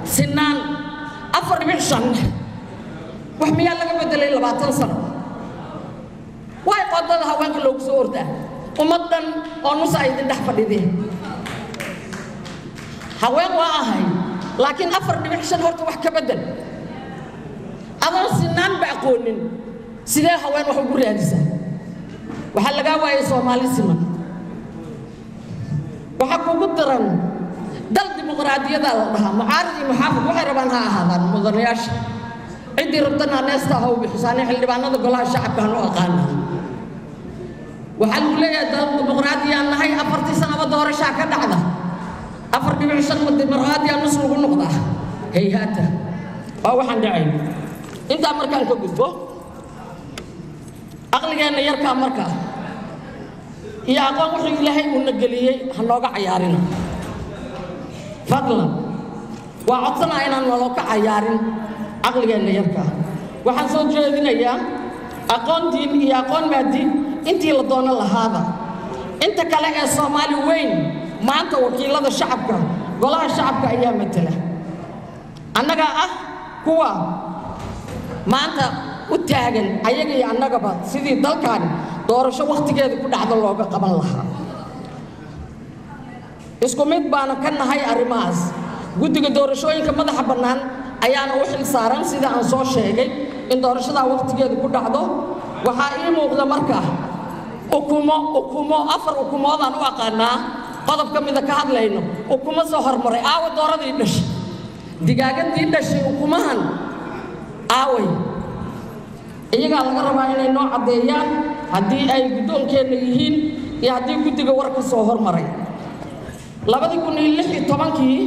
Sinaan 4.5 wax miyaa laga bedelay 20 sano? Way qodada haweenka loogu soo ordaa ummad dhan oo nus ay idin dhex fadhideen. Haween waa ahay, laakiin 4.5 horta wax ka bedel. Adoon sinaan ba aqoonin, sidee haween wax ugu raadisaa? Waxaa lagaa waayay Soomaali siman. Waxaa kugu daran dal dimuqraadiyadaa la dhahaa, mucaarid iyo muxaafid waxay rabaan ha ahaadaan mudanayaasha. Ciddii rabtana neesta ha u bixiso. Ani xildhibaanada golaha shacabka han u aqaana. Waxaa lagu leeyahay dal dimuqraadiyaan nahay, 4tii sanaba doorashaa ka dhacda, 4.5 dimuqraadiyaa nus lagu noqdaa. Hayhaata, waa waxaan dhacay. Intaa markaan ka gudbo, aqligeenna yarkaa markaa iyo aqoon wuxuu Ilaahay uuna geliyey ha nooga cayaarina. Fadlan waa codsanaa inaan naloo ka cayaarin caqligeenna yarkaa. Waxaan soo jeedinayaa aqoon diin iyo aqoon maadi intii la doono lahaada, inta kale ee Soomaali weyn maanta wakiilada shacabka, golaha shacabka ayaa matala. Annagaa ah kuwa maanta u taagan, ayaga iyo annagaba, sidii dalkan doorasho wakhtigeeda ku dhacdo looga qaban lahaa. Isku mid baana ka nahay arrimahaas. Guddiga doorashooyinka madaxa bannaan ayaana u xil saaran, sida aan soo sheegay, in doorashadaa wakhtigeeda ku dhacdo. Waxaa ii muuqda marka ukumo, ukumo 4 ukumoodaan u aqaanaa qodob ka mida ka hadlayno. Ukumo soo hormaray, aawa dooradii dhashay, digaagadii dhashay ukumahan aaway? Iyagaa laga rabaa inay noo caddeeyaan haddii ay guddoonkeenna yihiin iyo haddii guddiga war ka soo hormaray. 2016kii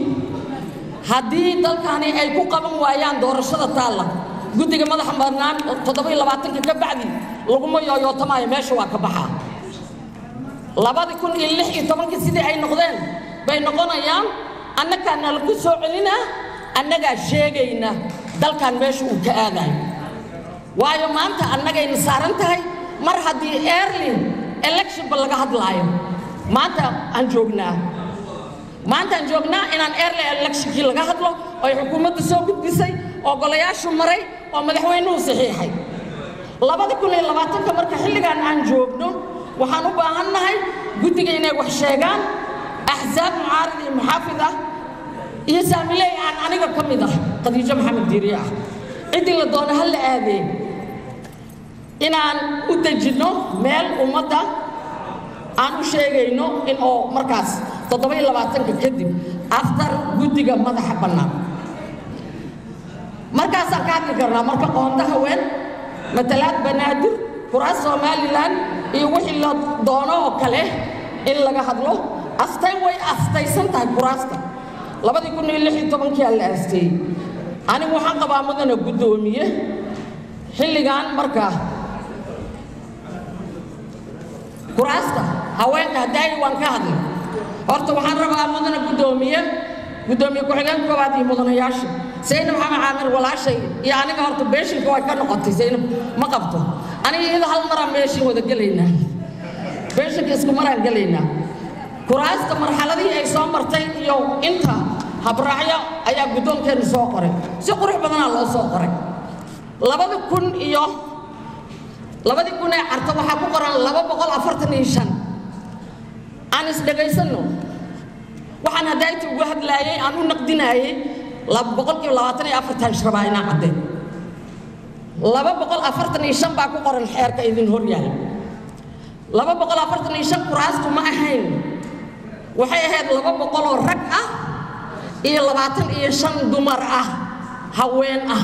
haddii dalkani ay ku qaban waayaan doorashada taalla guddiga madaxa bannaan, 27ka ka bacdi laguma yooyootamaayo, meesha waa ka baxaa. 2016kii sidii ay noqdeen bay noqonayaan. Annagaa nala ku soo celinaa, annagaa sheegayna dalkan meesha uu ka aadayo, waayo maanta annagayna saaran tahay. Mar haddii early electionba laga hadlaayo, maanta aan joognaa, maantaan joognaa inaan early electionkii laga hadlo oo ay xukuumaddu soo gudbisay oo golayaashu maray oo madaxweynuhu saxiixay 2020ka. Marka xilligan aan joogno waxaan u baahannahay guddiga inay wax sheegaan, axsaab mucaarid iyo muxaafid ah iyo saamiley aan aniga ka mid ah, Khadiijo Maxamed Diiriye ah, ciddii la doono ha la aadee, inaan u dejinno meel ummadda aan u sheegayno in oo markaas 27ka kadib, after guddiga madaxa bannaan, markaasaan ka hadli karnaa. Marka qoonda haween, matalaad Banaadir, kuraas Somalilan iyo wixii la doono oo kale in laga hadlo. Astayn way astaysan tahay kuraasta, 2016kii aa la aasteeyey. Anigu waxaan qabaa, mudana guddoomiye, xilligan markaa kuraasta haweenka hadaayi waan ka hadlay. Horta waxaan rabaa, mudana guddoomiye, guddoomiye ku-xigeenka koowaad iyo mudanayaasha, Saynab Maxamed Caamir walaashay iyo aniga horta beeshinka way ka noqotay. Saynab ma qabto, aniga iyada hal maraan beeshin wada gelaynaa, beeshinka isku maraan gelaynaa. Kuraasta marxaladihii ay soo martay iyo inta habraacyo ayaa guddoonkeennu soo qoray, si qurux badanaa loo soo qoray. 2000 iyo 2000 ee Carta waxaa ku qoran 245. Aan isdhegaysanno. Waxaan haddayti ugu hadlaayey, aan u naqdinaayey, 24% rabaa inaan caddeen. 245 baa ku qoran xeerka idin hor yaala. 245 kuraastu ma ahayn, waxay ahayd 200 oo rag ah iyo 25 dumar ah, haween ah.